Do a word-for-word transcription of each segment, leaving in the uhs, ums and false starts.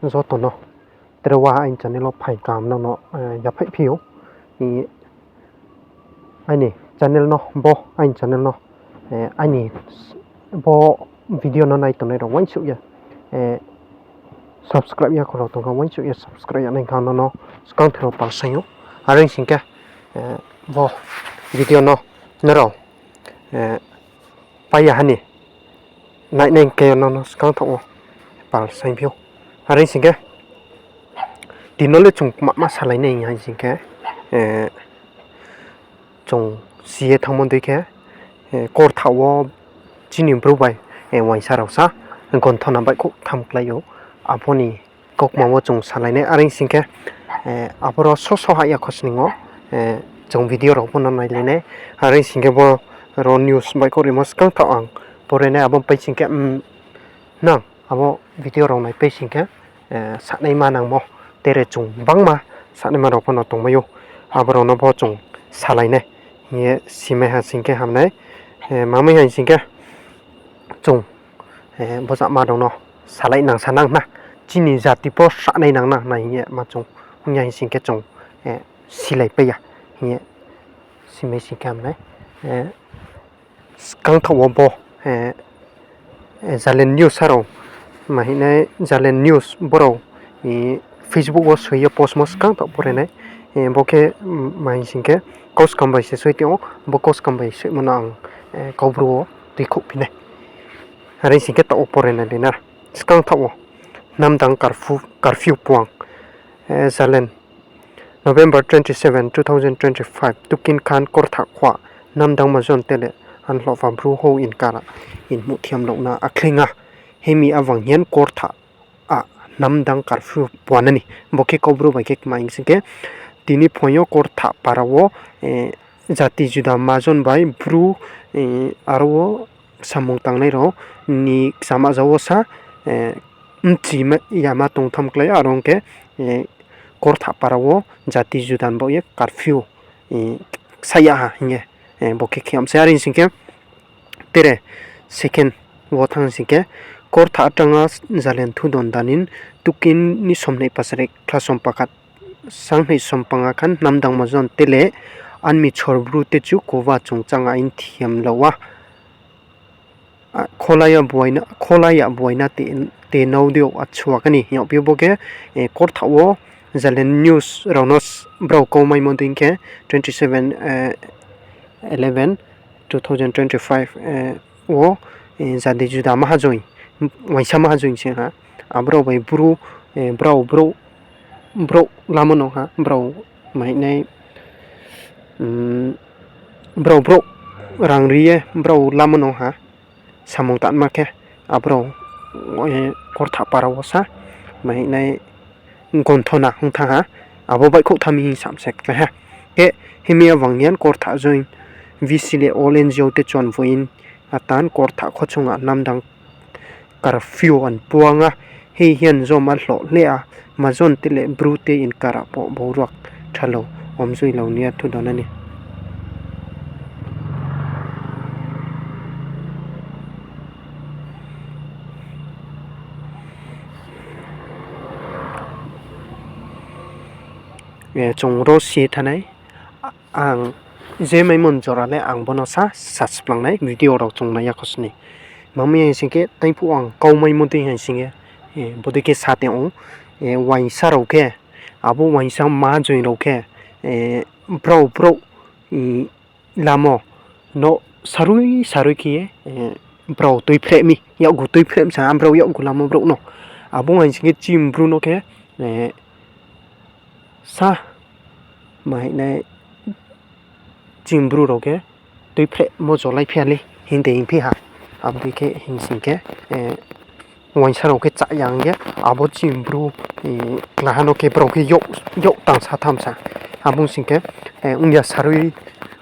Joto no tre wa aini channel wo phai kaham no no, eh, yaphaih phi ou. I, aini channel no bo, aini channel no, eh, aini bo video no nai tongnai rao uaingsouh ye, eh, subscribe ya khorao tong kha, uaingsouh ye subscribe ya nai kha no no skangther wo pal saing ou. Are sing khe, eh, bo video no nrao, eh, pai ya ha ni nai nai khe no no skangther wo pal saing phi ou. Are sing khe, tini no le chung kma ma salai nai hai sing khe, eh, chung si ye thanngmo dei khe, eh, Kortha wo chini bru bai, eh, uaingsa rao sa gonthona baihkhouh tham klái ou. Abo ni kaukma wo chung salai nai. Are sing khe, eh, aboro so so hah ya khosning wo, eh, chung video rao pho no nailai nai. Are sing khe bo ro news baihkhouh rimo skangther ang pore nai, abo pai sing khe, mm, nang abo video rao naipai sing khe, eh, sanaima nangmo, tere chung bangma sanaima rao pho no tongmai ou, abo rao no pho chung salai nai hing ye simai ha sing khe ham nai. Eh, mamai hai sing khe chung, eh, bojama rao no salai nang sa nang na, chini jati pho sanai nang na hing ye ma chung ong ya hai sing khe chung, eh, silaipai ya hing ye simai sing khe ham nai. Eh, skangther wo bo, eh, eh, Zalen News sa rao, ma hing nai Zalen News brao, eh, Facebook wo soi ye post mo skangther pore nai. Eh, bo khe, mm, ma hing sing khe, kauskam bai se soi tong ou, bo kauskam bai soimo no ang, eh, Kaubru wo tuikhouhphi nai. Are sing khe taoh wo pore nai le na. Skangther wo namdang curfew, curfew puang, eh, Zalen November twenty seven, two thousand twenty five, Tukin Khan Kortha khuah, namdang majon tele, anhloh pha bru hou in kara, in muhthiam lou na akhling a, himi abang hian Kortha a namdang curfew puanani. Bo khe Kaubru bai khe kma hing sing khe, tini phuaing yo Kortha para wo, eh, jati juda majon bai bru, eh, aro wo samung tangnai rao ni kchama ja wo sa, eh, bchi ma, yama tong tham klái aro ong khe, eh, Kortha para wo jati juda ni baoh ye curfew, eh, ksa ya ha hing ye, eh, bo khe khe am se. Are sing khe, tere second wo thanng sing khe, Kortha atang a Zalen Thudon Danin Tukin ni somnoi pasarek khlasom pakhat sangnoi sompang a khan namdang majon tele anmi chor bru techu kuba chungchang a in thiam lou a. A, kholai ya buaina, kholai ya buaina te, te nau dei ou achua kani hing yagphi ou bo khe, eh, Kortha wo Zalen News rao no s-, brao kau maimo dei khe twenty seven, eh, eleven, two thousand twenty five, eh, wo, eh, jati juda mahajoin, uaingsa mahajoin se ha. Abrao bai bru, eh, brao brouh, brouh lamo no ha, brao mahinai, mm, brao brouh rang ri ye brao lamo no ha. Samung tanma khe abrao, eh, Kortha para wo sa, mahinai gonthona ong thanng ha, abo baihkhouh tha mi hing sam se khe ha. Khe himi abang hian Kortha join V C le all N G O te chon voin atan Kortha khochung a namdang curfew an puang a, hei hian joma hloh le a, majon tele bru te in kara po bo ruak thalou, omjoi lou ni a thu donani. Eh, chung ro si thanai. Ang je maimo ni jora le ang bono sa, sa splangnai video rao chung nai ya khosni. Mami hai sing khe, taiphuh ang kau maimo dei hai sing khe, eh, bodei khe sa tong ou, eh, uaingsa rao khe, abo uaingsa mahajoin rao khe, eh, brao brouh, mm, lamo no sarui sarui khe ye, eh, brao tuiphreh mi, yakgu tuiphreh mi sa, brao yakgu lamo brouh no. Abo hai sing khe chini bru no khe, eh, sa, mahinai chini bru rao khe tuiphrehmo jolai phi ya le, hing de hing phi ha. Abo dei khe hing sing khe, eh, uaingsa rao khe chaya hing ye, abo chini bru, eh, klaha no khe brao khe yak, yak tang sa tham sa. Abo sing khe, eh, ong ya sarui,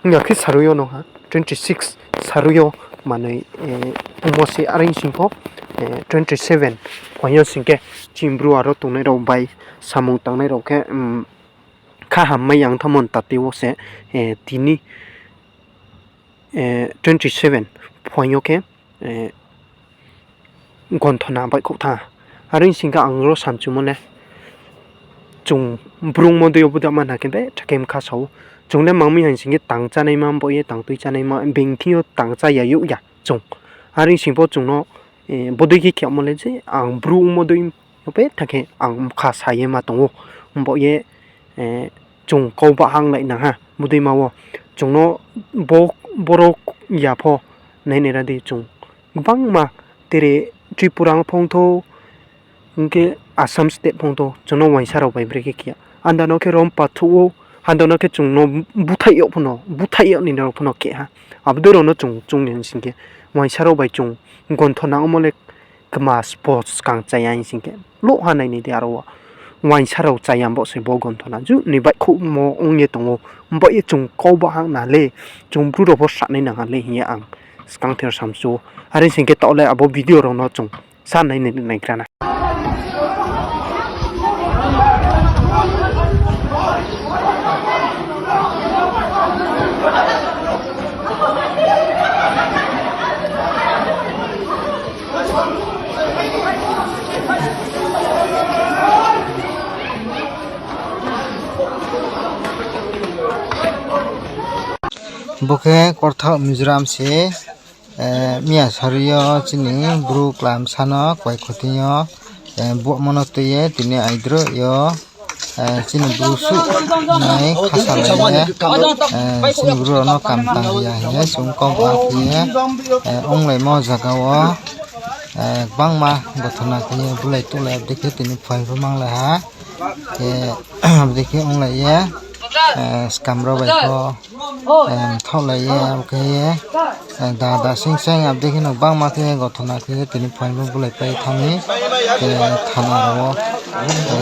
ong ya khe sarui yo no ha, twenty six sarui yo manoi, eh, ongmo se are sing pho, eh, twenty seven phuaing yo sing khe chini bru aro tongnai rao bai samung tangnai rao khe, mm, kha hammai yang thamon tate wo se, eh, tini, eh, twenty seven phuaing yo khe, eh, gonthona baihkhouh tha. Are sing khe ang ro samchumo le, chung bru ongmo dei yo bodei ma hna khe betha khe mkha sa ou. Chung le mang mi hing sing khe tang chánaima, bo ye tang tui chánaima, being thing yo tang chá ya youh ya chung. Are sing pho chung no, bodei khe khemo le je ang bru ongmo dei yo betha khe ang mkha sa ye ma tong ou. Bo ye, chung kau bahang lai nang ha, bodei ma wo. Chung no bo, boro ya pho nainai ra di chung. Gbangma tere Tripura ong phongthou, hing khe Assam state phongthou, chung no uaingsa rao bai brekhe khe ya. Anda no khe rom pathouh ou, anda no khe chung no búthaih yag pho no, búthaih yag ni rao pho no khe ha. Abo dei rao no chung, chung ni hing sing khe, uaingsa rao bai chung gonthona ongmo le kma spo skang chaya hing sing khe, loh ha nainai di aro wo. Uaingsa rao chaya bo se bo gonthona. Ju ni baihkhouhmo ong ye tong ou, bo ye chung kau bahang na le, chung bru rao pho sranai nang ha le hing ye ang skang ther samchu ou. Are sing khe taoh le abo video rao no chung sa nai nai, naigra na. Bo khe Korthaoh Mizoram se, miya sari yo chini bru klamsa no kuai khuti yo, buahmo no tui ye tini aidroih yo, chini bru suh nai khasalai ye, chini bru rao no kam tang ri ya hing ye chung kau ba khe ye, onglaimo zaga wo, gbangma gothona khe ye bulai tuhlai abo dei khe tini phaing pho manglai ha. Khe abo dei khe onglai ye, skam rao bai pho, mthaohlai ye, abo khe ye, dada sing sing abo dei khe no gbangma khe ye gothona khe ye tini phaing pho bulaipai thanng mi, khe thana rao wo,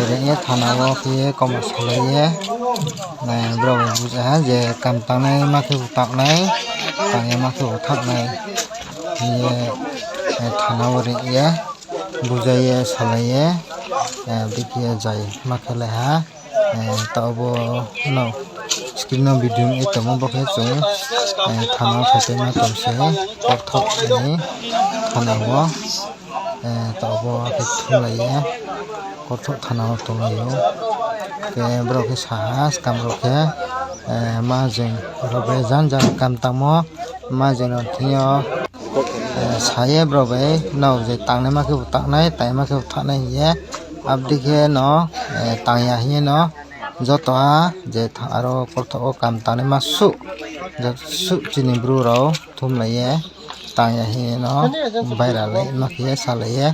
ring ye thana wo khe ye kauma salai ye, brao bai buja ha je kam tangnai ma khe bu tangnai, tang ya ma khe bu thangnai hing ye, thana wo ring ye, buja ye salai ye, abo dei khe ye zai ma khe lai ha. Taoh bo no screen no video ye tongmo bo khe chung, thana wo phaipaima tong se, Korthaoh ni thana wo, taoh bo khe thumlai ye, Korthaoh thana wo tonglai ou. Khe brao khe sa ha, skam rao khe, majeng rao bai janja kam tangmo, majeng rao thing yo, sa ye brao bai, nrao je tangnaima khe bu tangnai, tangnaima khe bu thanai hing ye, abo dei khe no, tang ya hing ye no, joto ha je aro Korthaoh wo kam tangnaima suh, suh chini bru rao thumlai ye, tang ya hing ye no, bairalai ma khe ye salai ye,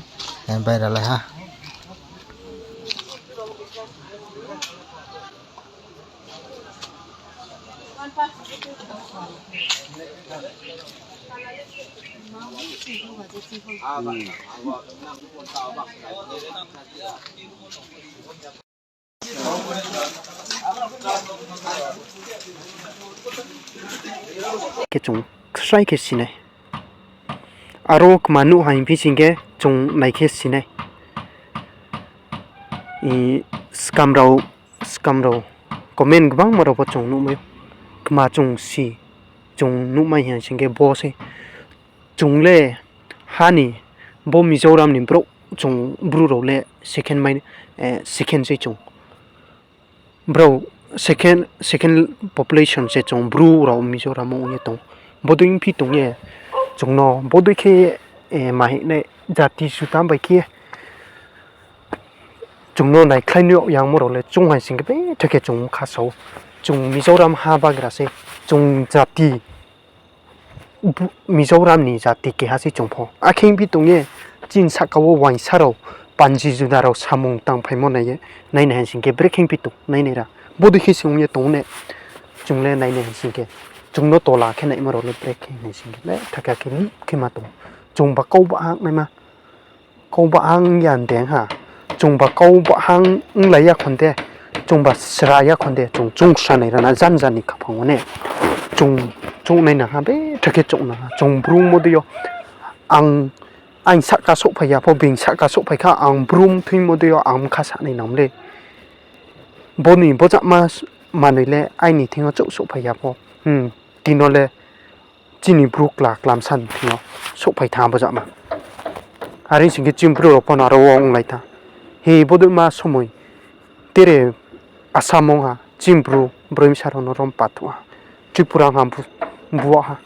bairalai ha. Khe chung srai khe si nai. Aro kma nuh ha hing phi sing khe chung nai khe si nai. Skam rao, skam rao comment gbangma rao pho chung nuhmai ou. Kma chung si, chung nuhmai hing sing khe bo se. Chung le ha ni, bo Mizoram ni brouh chung bru rao le second mai, second sei chung. Brao second, second population se chung bru rao Mizoram wo ong ye tong. Bodei phi tong ye, chung no bodei khe, ma hing nai jati suta bai khe chung no naikhlai ni yagmo rao le chung hai sing khe betha khe chung mkha sa ou. Chung Mizoram ha bagra se, chung jati, Mizoram ni jati keha se chung pho. Akhe phi tong ye, chini sahka wo uaingsa rao, panji juda rao samung tangphaimo nai ye, nainai hai sing khe brekhe phi tong, nainai ra. Bodei khe se ong ye tong ne, chung le nainai hai sing khe, chung no tola khe naimo rao le brekhe nai sing khe, le thaka khe lih khe ma tong. Chung ba kau bahang naima, kau bahang ya deng ha. Chung ba kau bahang onglai ya khon de, chung ba sra ya khon de, chung chung sra nai ra na janja ni khaphang wo ne. Chung, chung nai nang ha, betha khe chung nang ha. Chung bru ongmo dei yo, ang, aini sahka souhphai ya pho, being sahka souhphai kha, ang bru ongthoimo dei yo, ang mkha sa nai nang le. Bo ni bojama manoi le aini thing yo chouh souhphai ya pho. Tini no le chini bru kla klamsa ni thing yo souhphai thanng bojama. Are sing khe chini Bru rao pho no aro wo onglai tha. Hi bodei ma somoi tere Assam ong ha, chini Bru, Bru bsa rao no rom pathu ha. Tripura ha bu-, buah ha.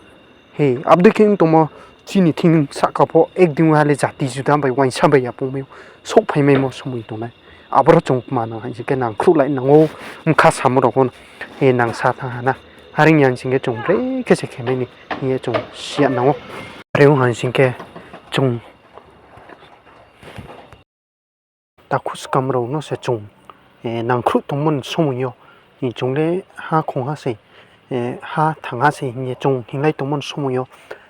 Hi, abo dei khe ong tongmo chini thing sahka pho ek din ha le jati juda bai uaingsa bai yapungmai ou. Souhphaimaimo somoi tongnai. Aboro chung kma nang hai sing khe nangkhruhlai nang ou, mkha samo rao pho no, hi, nang sa thanng ha na. Are ong ya sing khe chung brekhe se khe mai ni hing ye chung siya nang ou. Are ong hai sing khe chung takhu skam rao no se chung, eh, nangkhruh tongmo ni somoi yo, eh, chung le ha khong ha sei, eh, ha thang ha sei hing ye chung hinglai tongmo ni somoi yo,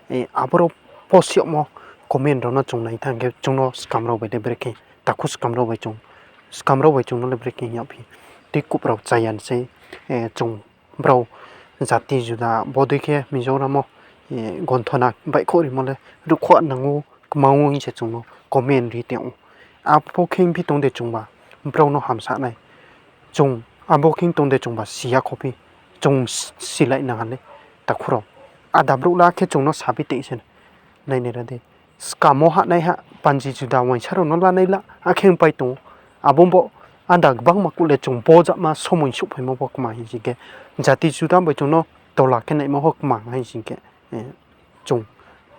eh, aboro post yagmo comment rao no chung nai thanng khe chung no skam rao bai le brekhe, takhu skam rao bai chung, skam rao bai chung no le brekhe hing yagphi. Tuikup rao chaya ni sei, eh, chung brao jati juda bodei khe Mizoram wo, eh, gonthona baihkhouh rimo le ruhkhouh nang ou, kma ou hing se chung no comment ri tong ou. Abo khe ongphi tong de chungba, brao no hamsa nai. Chung abo khe tong de chungba siya khophi, chung s-, silai nang ha le, takhu rao. Ada brouh la khe chung no saphi tong se nai nai ra de. Skam wo hahnaiha panji juda uaingsa rao no lanai la, akhe ongpai tong ou. Abo bo ada gbangma kuh le chung bo jama somoi souhphaimo pho kma hing sing khe, jati juda bai chung no tola khe naimo pho kma hing sing khe, eh, chung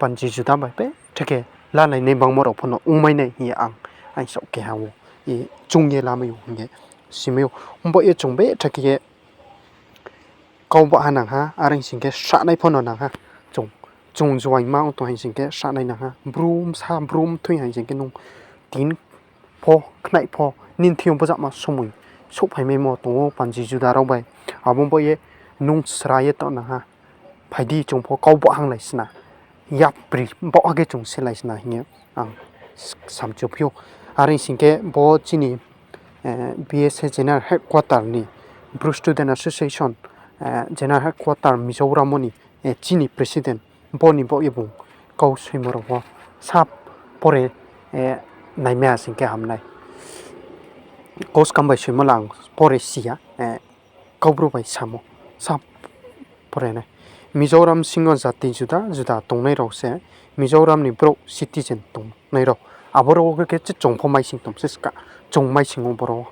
panji juda bai betha khe lalainai bangmo rao pho no ongmai nai hing ye ang, ang saoh keha wo, eh, chung ye lamai ou hing ye simai ou. Bo ye chung betha khe ye kau baha nang ha, are sing khe srahnai pho no nang ha. Chung, chung juaingma ong tong hai sing khe srahnai nang ha. Bru bsa, Bru mthoi hai sing khe nung tin pho, khnaih pho, nini thing yo bo jama somoi souhphaimaimo tong ou panji juda rao bai. Abo bo ye nung sra ye tong nang ha. Phai di chung pho kau bahanglai sna. Yapri baoh ha khe chung silai sna hing ye ang s-, samchuphi ou. Are sing khe bo chini, eh, B S A General Headquarter ni, Bru Student Association, eh, General Headquarter Mizoram wo ni, eh, chini President, bo ni baoh ye bung kau soimo rao pho sa pore, eh, naimai ha sing khe ham nai. Kau skam bai soimo la ang pore si ya, eh, Kaubru bai samo, sa pore nai. Mizoram sing yo jati juda juda tongnai rao se, Mizoram ni brouh citizen tongnai rao. Abo rao khe, khe chung pho maising tong se ska, chung maising ou boro.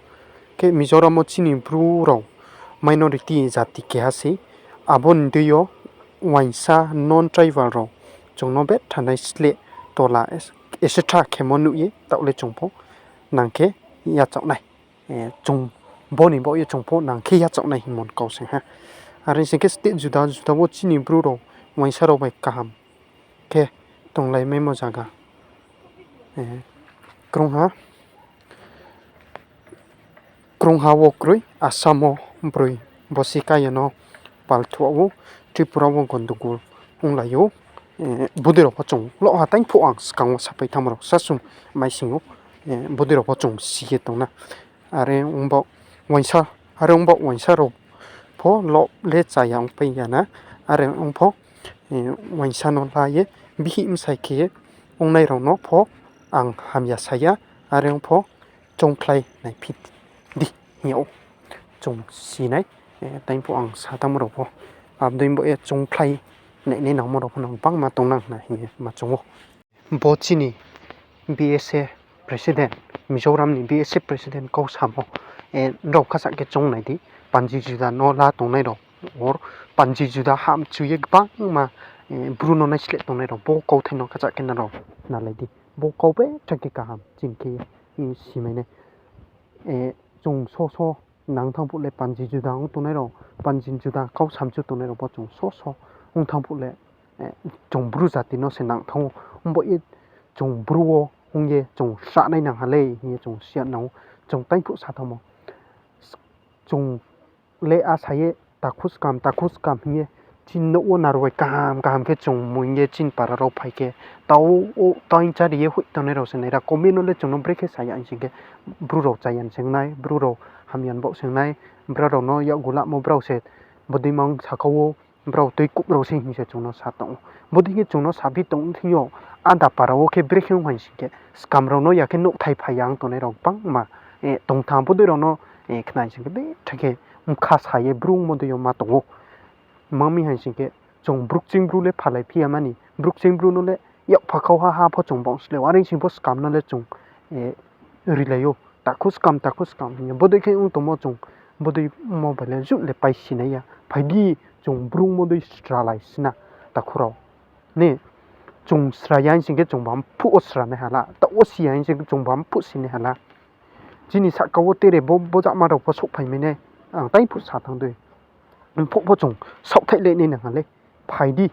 Khe Mizoram wo chini Bru rao minority jati keha sei, abo ni dei yo uaingsa non-tribal rao chung no betha nai sleh tola es-, esetha khemo nuh ye, taoh le chung pho nang khe yachaoh nai. Eh, chung bo ni baoh ye chung pho nang khe yachaoh nai hingmo ni kau se ha. Are sing khe state juda juda wo chini Bru rao uaingsa rao bai kaham khe tonglaimaimo zaga, eh, krungha, krungha wo kroi, Assam wo broi, bo si kaya no palthu ou, Tripura wo gondogol onglai ou, eh, bodei rao pho chung loh ha taingphuh ang skang wo sapai thanngmo rao sasum maising ou, eh, bodei rao pho chung si ye tong na. Are ong bo uaingsa, are ong bo uaingsa rao pho loh le chaya ongpai ya na, are ong pho, eh, uaingsa no la ye bihih bsai khe ye ongnai rao no pho ang hamya sa ya, are ong pho choungkhlai naiphi di hing yag ou. Chung si nai, eh, taingphuh ang sa tangmo rao pho. Abo dei bo ye choungkhlai nainai nangmo rao pho no gbangma tongnang na hing ye ma choung ou. Bo chini B S A president, Mizoram ni B S A president kau samo, eh, nrao khacha khe choung nai di, panji juda no la tongnai rao, or panji juda ham chu ye gbangma, eh, Bru no naisleh tongnai rao, bo kauthai no khacha khe nrao nalai di. Bo kau betha khe kaham, chini khe, eh, simai nai. Eh, chung so so nang thanng phuh le panji juda ong tongnai rao, panji juda kau samchu tongnai rao pho chung so so ong thanng phuh le, eh, chung Bru jati no se nang thanng ou. Bo ye chung Bru wo ong ye chung srahnai nang ha lei hing ye chung siya nang ou. Chung taingphuh sa thanngmo. Chung le asa ye takhu skam, takhu skam hing ye chini nouh wo narwai kaham kaham khe chung mung ye chini para rao phai khe tau o taing chári ye hoih tongnai rao se nai ra. Comment no le chung no brekhe sa ya hing sing khe, Bru rao chaya ni sing nai, Bru rao hamya ni baoh sing nai, brao rao no yakgu lamo brao se bodei mang sakau wo, brao tuikup rao se hing se chung no sa tong ou. Bodei khe chung no saphi tong thing yo, ada para wo khe brekhe ong hai sing khe, skam rao no ya khe nouhthai phai ya ong tongnai rao gbangma, eh, tongthang bodei rao no, eh, khna sing khe betha khe mkha sa ye Bru ongmo dei yo ma tong ou. Ma mi hai sing khe, chung Bru kching Bru le phalai phi ya mani, Bru kching Bru no le Yakpha khau ha ha pho chung bang slái ou, are sing pho skam no le chung rilai ou. Takhu skam, takhu skam hing ye bodei khe ong tongmo chung, bodei mo bai le juh le paisi nai ya. Phai di, chung bru mo dei sralai sna, takhu rao. Chung sra ya hing sing khe chung ba mphuh wo sra nai ha la, taoh wo si ya hing sing khe chung ba mphuh si nai ha la. Chini sahka wo tere bo, bo jama rao pho souhphai mai nai, ang tai phuh sa thanng dei. Mphuh pho chung saohthaih le nai nang ha le. Phai di,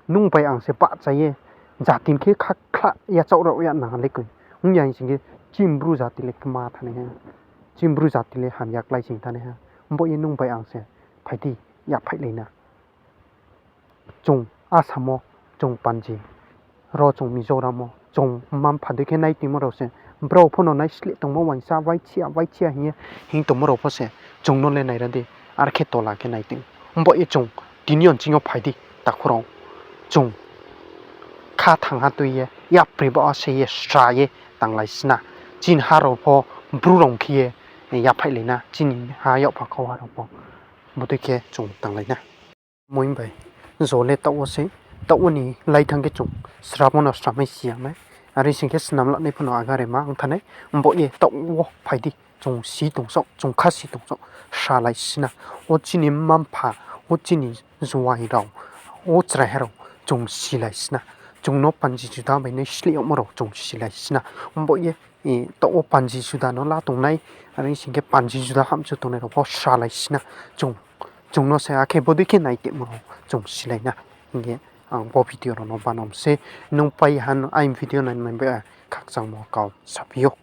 nung bai ang se bahcha ye, jati ni khe khakhla yachaoh rao ya nang ha le koi. Ong ya hing sing khe chini bru jati le kma thanng nai ha. Chini bru jati le hamya klái sing thanng nai ha. Bo ye nung bai ang se, phai di, yaphaih lai na. Chung Assam wo, chung panji, ro chung Mizoram wo, chung mma-mpha dei khe nai tongmo rao se, brao pho no naisleh tongmo uaingsa, waithia, waithia hing ye hing tongmo rao pho se, chung no le naira di, are khe tola khe nai tong. Bo ye chung tini yo nching yo phai di, takhu rao. Chung kha thangha tui ye, yapri ba se ye, sra ye, tanglai sna. Chini ha rao pho, bru rao khe ye, yaphaih lai na, chini ha yakpha khau ha rao pho. Bodei khe chung tanglai na. Moi bai, jo le taoh wo se, taoh wo ni lai thanng khe chung sra pho no sramai si ya nai. Are sing khe snam lanai pho no agare ma ong thanng nai. Bo ye taoh wo phai di, chung si tong saoh, chung kha si tong saoh, sralai sna. O chini mma-mpha, o chini juai rao, o chraiha rao, chung silai sna. Chung no panji juda bai naisleh yagmo rao chung silai sna. Bo ye, taoh wo panji juda no la tongnai, are sing khe panji juda hamchu tongnai rao pho sralai sna. Chung, chung no se akhe bodei khe nai tongmo rao chung silai na. Hing ye ang bo video rao no banom se, nung pai ha no aini video naimai bai khakchangmo kau saphi ou.